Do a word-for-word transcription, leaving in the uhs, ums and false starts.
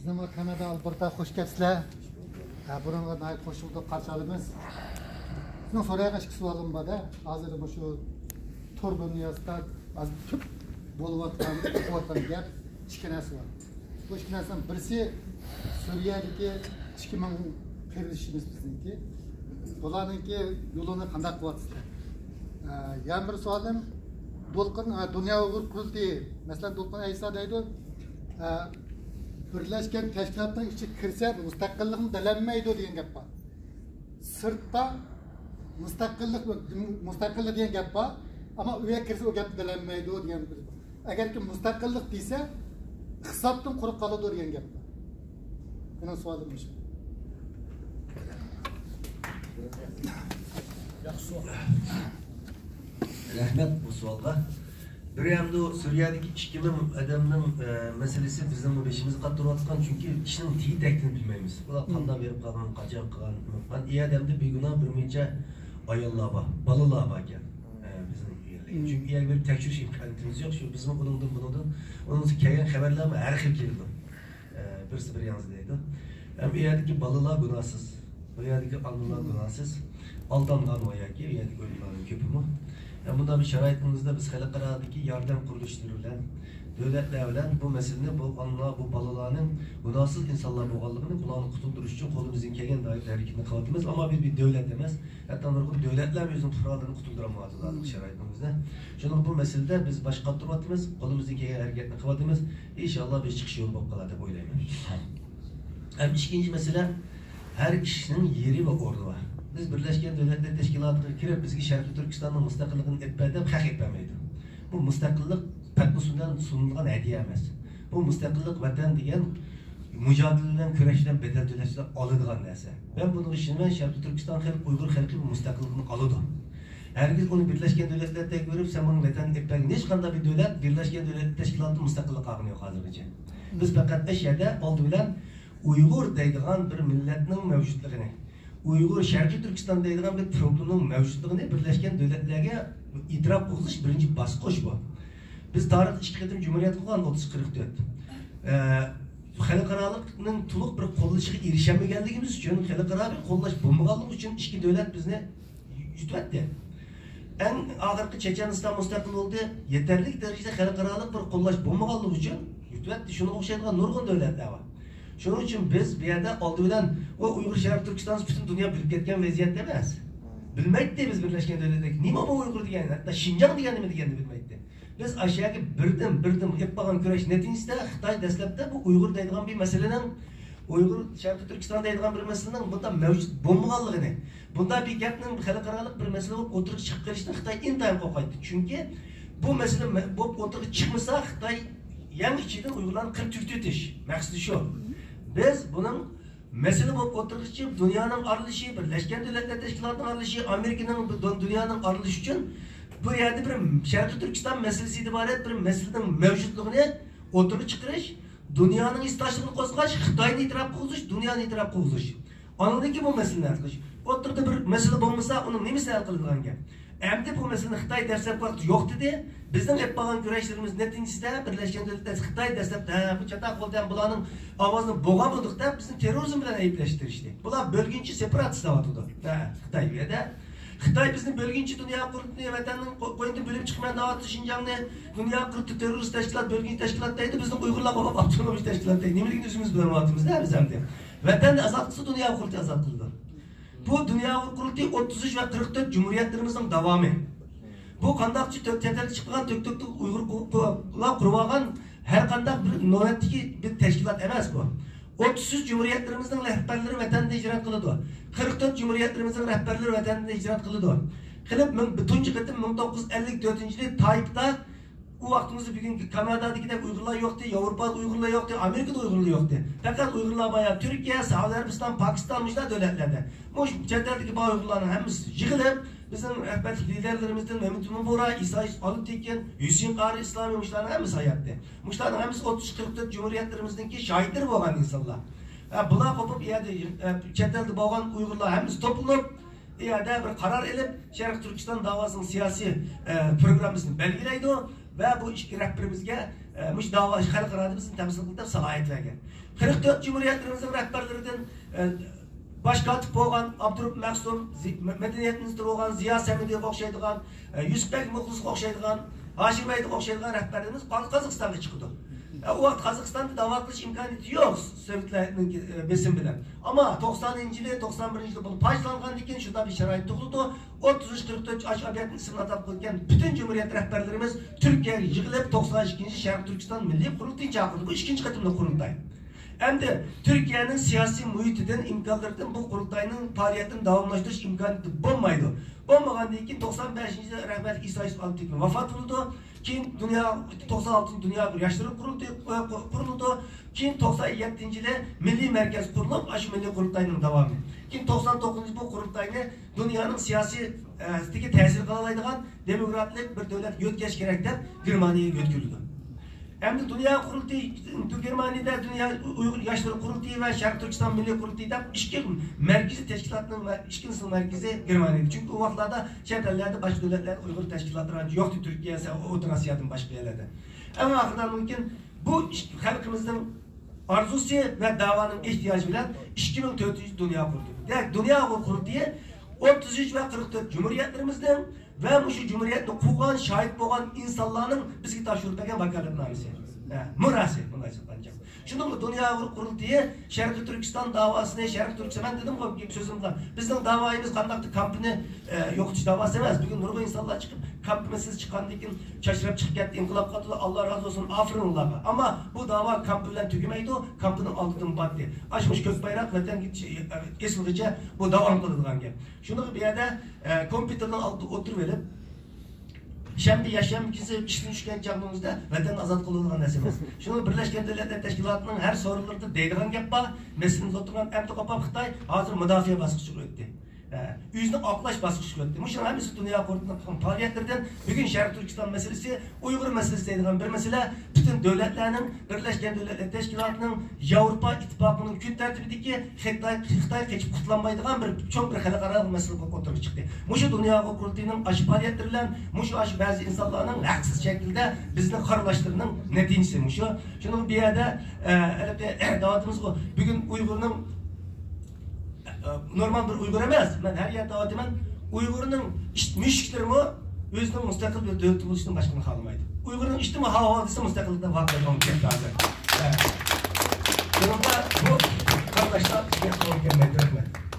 سىزنىڭ كانادا ئالبېرتا خوش كەپسىلەر. ھە، بۇنىڭغا ناھايىتى خوش بولدۇق، قارشى ئالىمىز. سىزنىڭ سورايدىغان ئىككى سوئالىم بار-دە. ھازىر مۇشۇ تور دۇنياسىدا ھازىر كۆپ بولۇۋاتقان، ئوقۇۋاتقان گەپ ئىككى نەرسە بار. بۇ ئىككى نەرسىنىڭ بىرسى سۈرىيەدىكى ئىككى مىڭ قېرىندىشىمىز بىزنىڭكى. بۇلارنىڭكى يولىنى قانداق قىلىۋاتىسىلەر؟ ئە، يەنە بىر سوئالىم، دولقۇن، ئە، دۇنيا ئۇيغۇر قۇرۇلتىيى، مەسىلەن، دولقۇن ئەيسا دەيدۇ، ئە، بىرلەشكەن تەشكىلاتنىڭ ئىچىگە كىرسە مۇستەقىللىقنى دەلەلمەيدۇ دېگەن گەپ بار. سىرتتا مۇستەقىللىق، مۇستەقىللىق دېگەن گەپ بار، ئەمما ئۆيگە كىرسە ئۇ گەپنى دەلەلمەيدۇ دېگەن بىر. ئەگەركى مۇستەقىللىق دېسە، ئىقتىسادتىن قۇرۇق قالىدۇ دېگەن گەپ بار. مېنىڭ سوئالىم مۇشۇ. ياخشى سوئال. رەھمەت بۇ سوئالغا. بىر ئەمدى سۈرىيەدىكى ئىككى مىڭ ئادەمنىڭ، ئە، مەسىلىسى بىزنىڭمۇ بېشىمىزنى قاتۇرۇۋاتقان، چۈنكى ئىشنىڭ تېگى تەكتىنى بىلمەيمىز. ئۇلار قانداق بېرىپ قالغان، قاچان قىلغان، نېمە قىلغان. ئۇ ئادەمدە بىگۇناھ بىر مۇنچە ئاياللار بار، بالىلار بار ئىكەن. ئە، بىزنىڭ ئۇيەردە. چۈنكى ئۇ يەرگە بېرىپ تەكشۈرۈش ئىمكانىيىتىمىز يوق. شۇ بىزمۇ ئۇنىڭدىن، بۇنىڭدىن، ئۇنىڭدىن كەلگەن خەۋەرلەرمۇ ھەر خىل كېلىدۇ. ئە، بىرسى بىر ياڭزا دەيدۇ. ھەم ئۇ يەردىكى بالىلار گۇناھسىز. ئۇ يەردىكى ئانىلار گۇناھسىز. ئالدانغان ۋە ياكى ئۇ يەردىكى ئۇيغۇرلارنىڭ كۆپىمۇ. ھەم بۇنداق بىر شارائىتىمىزدا بىز خەلقئارادىكى ياردەم قۇرۇلۇشلىرى بىلەن، دۆلەتلەر بىلەن بۇ مەسىلىنى، بۇ ئانىلار، بۇ بالىلارنىڭ گۇناھسىز ئىنسانلار بولغانلىقىنى، بۇلارنى قۇتۇلدۇرۇش ئۈچۈن قولىمىزدىن كەلگەن ھەرىكىتىنى قىلىۋاتىمىز. ئەمما بىز بىر دۆلەت ئەمەس. ھەتتا نۇرغۇن دۆلەتلەر ئۆزىنىڭ پۇقرالىرىنى قۇتۇلدۇرالمايۋاتىدۇ ھازىرقى شارائىتىمىزدا. شۇنىڭ بۇ مەسىلىدە بىز باش قاتۇرۇۋاتىمىز، قولىمىزدىن كەلگەن ھەرىكەتنى قىلىۋاتىمىز. ئىنشاللا بىر چىقىش يولى بولۇپ قالار دەپ ئويلايمەن. ھەم ئىككىنچى مەسىلە، ھەر ئىشنىڭ يېرى ۋە ئورنى بار. بىز بىرلەشكەن دۆلەتلەر تەشكىلاتىغا كىرىپ، بىزگە شەرقىي تۈركىستاننىڭ مۇستەقىللىقىنى ئېلىپ بەر دەپ ھەق ئېلىپ بەرمەيدۇ. بۇ مۇستەقىللىق پەتنۇس بىلەن سۇنۇلغان ھەدىيە ئەمەس. بۇ مۇستەقىللىق ۋەتەن دېگەن مۇجادىلە بىلەن، كۈرەش بىلەن، بەدەل تۆلەش بىلەن ئالىدىغان نەرسە. مەن بۇنىڭغا ئىشىنىمەن، شەرقىي تۈركىستان خەلقى، ئۇيغۇر خەلقى بۇ مۇستەقىللىقنى ئالىدۇ. ھەرگىز ئۇنى بىرلەشكەن دۆلەتلەر تەگۈرۈپ، سەن ماڭا ۋەتەننى ئېلىپ بەرگىن. ھېچقانداق بىر دۆلەت بىرلەشكەن دۆلەتلەر تەشكىلاتىدىن مۇستەقىللىق ئالغىنى يوق ھازىرغىچە. بىز پەقەت ئەش يەردە ئالدى بىلەن ئۇيغۇر دەيدىغان بىر مىللەتنىڭ مەۋجۇتلۇقىنى، ئۇيغۇر، شەرقىي تۈركىستان دەيدىغان بىر پروبلېمىنىڭ مەۋجۇتلۇقىنى بىرلەشكەن دۆلەتلەرگە ئېتىراپ قىلغۇزۇش بىرىنچى باسقۇچ بۇ. بىز تارىختا ئىككى قېتىم جۇمھۇرىيەت قۇرغان، ئوتتۇز قىرىق تۆت. ئە، خەلقئارالىقنىڭ تولۇق بىر قوللىشىغا ئېرىشەلمىگەنلىكىمىز ئۈچۈن، خەلقئارا بىر قوللاش بولمىغانلىقى ئۈچۈن ئىككى دۆلەت بىزنى يۈتۈۋەتتى. ئەڭ ئاخىرقى چېچەنىستان مۇستەقىل بولدى، يېتەرلىك دەرىجىدە خەلقئارالىق بىر قوللاش بولمىغانلىقى ئۈچۈن يۈتۈۋەتتى. شۇنىڭغا ئوخشايدىغان نۇرغۇن دۆلەتلەر بار. شۇنىڭ ئۈچۈن بىز بۇ يەردە ئالدى بىلەن ئۇ ئۇيغۇر شەرقىي تۈركىستانى پۈتۈن دۇنيا بىلىپ كەتكەن ۋەزىيەتتە ئەمەس. بىلمەيتتى بىز بىرلەشكەن دۆلەتلەر نېمە بۇ ئۇيغۇر دېگەن، ھەتتا شىنجاڭ دېگەن نېمە دېگەننى بىلمەيتتى. بىز ئاشۇ يەرگە بىردىن، بىردىن ئېلىپ بارغان كۈرەش نەتىجىسىدە خىتاي دەسلەپتە بۇ ئۇيغۇر دەيدىغان بىر مەسىلىنىڭ، ئۇيغۇر شەرقىي تۈركىستان دەيدىغان بىر مەسىلىنىڭ بۇنداق مەۋجۇت بولمىغانلىقىنى، بۇنداق بىر گەپنىڭ خەلقئارالىق بىر مەسىلە بولۇپ ئوتتۇرىغا چىقىپ قېلىشىنى خىتاي ئىنتايىن قورقايتتى. چۈنكى بۇ مەسىلە مە-، بولۇپ ئوتتۇرىغا چىقمىسا، خىتاي يەنە ئىچىدىن ئۇيغۇرلارنى قىرىپ تۈگىتىۋېتىش مەقسىتى شۇ. بىز بۇنىڭ مەسىلە بولۇپ ئوتتۇرىغا چىقىپ، دۇنيانىڭ ئارىلىشىشى، بىرلەشكەن دۆلەتلەر تەشكىلاتىنىڭ ئارىلىشىشى، ئامېرىكىنىڭ بۇ دۇن-، دۇنيانىڭ ئارىلىشىشى ئۈچۈن بۇ يەردە بىر شەرقىي تۈركىستان مەسىلىسى ئىبارەت بىر مەسىلىنىڭ مەۋجۇتلۇقىنى ئوتتۇرىغا چىقىرىش، دۇنيانىڭ ھېسداشلىقىنى قوزغاش، خىتاينى ئېتىراپ قىلغۇزۇش، دۇنيانى ئېتىراپ قىلغۇزۇش. ئاندىن كېيىن بۇ مەسىلىنى ھەل قىلىش. ئوتتۇرىدا بىر مەسىلە بولمىسا، ئۇنىڭ نېمىسى ھەل قىلىدىغان گەپ؟ ئەمدى بۇ مەسىلىنى خىتاي دەسلەپكى ۋاقىتتا يوق دېدى. بىزنىڭ ئېلىپ بارغان كۈرەشلىرىمىز نەتىجىسىدە بىرلەشكەن دۆلەتلەر خىتاي دەسلەپتە، ھە، بۇ چاتاق بولدى، ھەم بۇلارنىڭ ئاۋازىنى بوغان بولدۇق دەپ، بىزنى تېررورىزم بىلەن ئەيىبلەشكە تىرىشتى. بۇلار بۆلگۈنچى سېپاراتىست دەۋاتىدۇ. ھە، خىتاي بۇ يەردە. خىتاي بىزنى بۆلگۈنچى دۇنيا قۇرۇلتىيى، ۋەتەننىڭ قو-، قوينىدىن بۆلۈپ چىقىمەن دەۋاتىدۇ شىنجاڭنى. دۇنيا قۇرۇلتىيى تېررورىست تەشكىلات، بۆلگۈنچى تەشكىلات دەيدۇ، بىزنىڭ ئۇيغۇرلارغا بولۇپ ئاپتونوم تەشكىلات دەيدۇ. نېمىلىكىنى ئۆزىمىز بىلەلمەيۋاتىمىز-دە بىز ئەمدى. ۋەتەننى ئازاد قىلسا، دۇنيا قۇرۇلتىيى ئازاد قىلىدۇ. بۇ دۇنيا قۇرۇلتىيى ئوتتۇز ئۈچ ۋە قىرىق تۆت جۇمھۇرىيەتلىرىمىزنىڭ داۋامى. بۇ قانداقچە تۆت چەت ئەلگە چىققان تۆك تۆكلۈك ئۇيغۇر قۇ-، قۇ-، قۇرۇۋالغان ھەر قانداق بىر نۆۋەتتىكى بىر تەشكىلات ئەمەس بۇ. ئوتتۇز ئۈچ جۇمھۇرىيەتلىرىمىزنىڭ رەھبەرلىرى ۋەتەندىن ھىجرەت قىلىدۇ. قىرىق تۆت جۇمھۇرىيەتلىرىمىزنىڭ رەھبەرلىرى ۋەتەندىن ھىجرەت قىلىدۇ. قىلىپ، مىڭ، تۇنجى قېتىم مىڭ توققۇز يۈز ئەللىك تۆتىنچى يىلى تايپتا ئۇ ۋاقتىمىزدا بۈگۈنكى كانادادىكىدەك ئۇيغۇرلار يوقتى، ياۋروپادا ئۇيغۇرلار يوقتى، ئامېرىكىدا ئۇيغۇرلار يوقتى. پەقەت ئۇيغۇرلار بار يا تۈركىيە، سەئۇدى ئەرەبىستان، پاكىستان، مۇشۇنداق دۆلەتلەردە. مۇشۇ چەت ئەلدىكى بار ئۇيغۇرلارنىڭ ھەممىسى يىغىلىپ، بىزنىڭ رەھمەتلىك لىدەرلىرىمىزدىن مەمتىمىن بۇغرا، ئىسا ئالپتېكىن، ھۈسەيىن قارى ئىسلامى، مۇشۇلارنىڭ ھەممىسى ھاياتتى. مۇشۇلارنىڭ ھەممىسى ئوتتۇز قىرىق تۆت جۇمھۇرىيەتلىرىمىزنىڭكى شاھىتلىرى بولغان ئىنسانلار. ھە، بۇلار قوپۇپ، ئۇ يەردە، ئە، چەت ئەلدە بولغان ئۇيغۇرلار ھەممىسى توپلىنىپ، ئۇ يەردە بىر قارار ئېلىپ، شەرقىي تۈركىستان داۋاسىنىڭ سىياسىي، ئە، پروگراممىسىنى بەلگىلەيدۇ ۋە بۇ ئىككى رەھبىرىمىزگە، ئە، مۇشۇ داۋا خەلقئارادا بىزنى تەمسىل قىلىپ سالاھىيەت بەرگەن. قىرىق تۆت جۇمھۇرىيەتلىرىمىزنىڭ رەھبەرلىرىدىن، ئە، باش كاتىپ بولغان ئابدۇرۇپ مەخسۇم، زى-، مە-، مەدەنىيەت مىنىستىرى بولغان زىيا سەمىدىگە ئوخشايدىغان، ئە، يۈسۈپبەك مۇخلىسقا ئوخشايدىغان، ھاشىم ئەيدىگە ئوخشايدىغان رەھبەرلىرىمىز قاز-، قازاقىستانغا چىقىدۇ. ئە، ئۇ ۋاقىت قازاقىستاندا داۋا قىلىش ئىمكانىيىتى يوق، سوۋېتلارنىڭ، ئە، بېسىمى بىلەن. ئەمما توقسانىنچى يىلى، توقسان بىرىنچى يىلى بۇنى پاكىتلانغاندىن كېيىن شۇنداق بىر شارائىت تۇغۇلىدۇ. ئوتتۇز ئۈچ، قىرىق تۆت ئاش ئابىيەتنىڭ ئىسمىنى ئاتاپ قويغان پۈتۈن جۇمھۇرىيەت رەھبەرلىرىمىز تۈركىيەگە يىغىلىپ، توقسان ئىككىنچى شەرقىي تۈركىستان مىللىي قۇرۇلتىيىنى چاقىردى. بۇ ئىككىنچى قېتىملىق قۇرۇلتاي. ئەمدى تۈركىيەنىڭ سىياسىي مۇھىتىدىن، ئىمكانلىرىدىن بۇ قۇرۇلتاينىڭ پائالىيەتىنى داۋاملاشتۇرۇش ئىمكانىيىتى بولمايدۇ. بولمىغاندىن كېيىن توقسان بەشىنچى يىلى رەھمەتلىك ئىسا يۈسۈپ ئالپتېكىن ۋاپات بولىدۇ. كېيىن دۇنيا، توقسان ئالتىنچى دۇنيا ياشلىرى قۇرۇلتىيى، قۇ-، قۇرۇلىدۇ. كېيىن توقسان يەتتىنچى يىلى مىللىي مەركەز قۇرۇلۇپ، ئاشۇ مىللىي قۇرۇلتاينىڭ داۋامى. كېيىن توقسان توققۇزىنچى بۇ قۇرۇلتاينى دۇنيانىڭ سىياسىي، ئە، سىياسىتىگە تەسىر قىلالايدىغان دېموكراتلىق بىر دۆلەتكە يۆتكەش كېرەك دەپ گېرمانىيەگە يۆتكىلىدۇ. ئەمدى دۇنيا قۇرۇلتىيى، گېرمانىيەدە دۇنيا ئۇيغۇر ياشلىرى قۇرۇلتىيى ۋە شەرقىي تۈركىستان مىللىي قۇرۇلتىيى دەپ ئىككى مەركىزىي تەشكىلاتنىڭ مە-، ئىككىلىسىنىڭ مەركىزى گېرمانىيەدە. چۈنكى ئۇ ۋاقىتلاردا چەت ئەللەردە، باشقا دۆلەتلەردە ئۇيغۇر تەشكىلاتلىرى ئانچە يوقتى، تۈركىيە، ئوتتۇرا ئاسىيادىن باشقا يەرلەردە. ئەڭ ئاخىرىدا مۇمكىن بۇ ئىش-، خەلقىمىزنىڭ ئارزۇسى ۋە داۋانىڭ ئېھتىياجى بىلەن ئىككى مىڭ تۆتىنچى دۇنيا قۇرۇلتىيى. دېمەك، دۇنيا قۇرۇلتىيى ئوتتۇز ئۈچ ۋە قىرىق تۆت جۇمھۇرىيەتلىرىمىزنىڭ ۋە مۇشۇ جۇمھۇرىيەتنى قۇرغان، شاھىت بولغان ئىنسانلارنىڭ بىزگە تاپشۇرۇپ بەرگەن ۋاكالەتنامىسى. ھە، مىراسى، مۇنداق ئېيتقانچە. شۇنىڭغا دۇنيا ئۇيغۇر قۇرۇلتىيى شەرقىي تۈركىستان داۋاسىنى، شەرقىي تۈركىستان، مەن دېدىمغۇ سۆزۈمدە، بىزنىڭ داۋايىمىز قانداقتۇر كامپنى، ئە، يوقىتىش داۋاسى ئەمەس. بۈگۈن نۇرغۇن ئىنسانلار چىقىپ، كامپنى سىز چىققاندىن كېيىن چاچراپ چىقىپ كەتتى، ئىنقىلاب قىلدى، ئاللا رازى بولسۇن، ئافىرىن ئۇلارغا. ئەمما بۇ داۋا كامپ بىلەن تۈگىمەيدۇ، كامپنىڭ ئالدىدىن باتتى. ئاشۇ مۇشۇ كۆك بايراق ۋەتەنگە ئېسىلغىچە بۇ داۋام قىلىدىغان گەپ. شۇنىڭغا بۇ يەردە، ئە، كومپيۇتېرنىڭ ئالدىدا ئولتۇرۇۋېلىپ، شەنبە، يەكشەنبە كېچىسى ئىشتىن چۈشكەن چاغىڭىزدا ۋەتەننى ئازاد قىلىدىغان نەرسە ئەمەس. شۇڭا بىرلەشكەن دۆلەتلەر تەشكىلاتىنىڭ ھەر سورۇنلىرىدا دەيدىغان گەپ بار، مەسىلىنى ئوتتۇرىغان ئەمدى قوپاپ خىتاي ھازىر مۇداپىئە باسقۇچىغا ئۆتتى. ھە، ئۆزىنى ئاقلاش باسقۇچىغا ئۆتتى. مۇشۇنىڭ ھەممىسى دۇنيا قۇرۇلتىيىنىڭ قىلغان پائالىيەتلىرىدىن. بۈگۈن شەرقىي تۈركىستان مەسىلىسى، ئۇيغۇر مەسىلىسى دەيدىغان بىر مەسىلە پۈتۈن دۆلەتلەرنىڭ، بىرلەشكەن دۆلەتلەر تەشكىلاتىنىڭ، ياۋروپا ئىتتىپاقىنىڭ كۈن تەرتىپىدىكى خىتاي، خىتاي قېچىپ قۇتۇلالمايدىغان بىر چوڭ بىر خەلقئارالىق مەسىلە بولۇپ ئوتتۇرىغا چىقتى. مۇشۇ دۇنيا قۇرۇلتىيىنىڭ ئاشۇ پائالىيەتلىرى بىلەن مۇشۇ، ئاشۇ بەزى ئىنسانلارنىڭ ھەقسىز شەكىلدە بىزنى قارىلاشلىرىنىڭ نەتىجىسى مۇشۇ. شۇنىڭ بۇ يەردە، ئە، ھېلىقى دەۋاتىمىزغۇ، بۈگۈن ئۇيغۇرنىڭ، ئە، نورمال بىر ئۇيغۇر ئەمەس، مەن ھەر يەردە دەۋاتىمەن، ئۇيغۇرنىڭ ئىت-، مۈشۈكلىرىمۇ ئۆزىنىڭ مۇستەقىل بىر دۆلىتى بولۇشىنى باشقىنى خالىمايدۇ. ئۇيغۇرنىڭ ئىتىمۇ ھاۋا دېسە مۇستەقىللىقتىن ۋاقىت بولۇپ كەتتى ھازىر. ئە، شۇنىڭغا بۇ قارىلاشلار بىزگە توغرا كەلمەيدۇ. رەھمەت.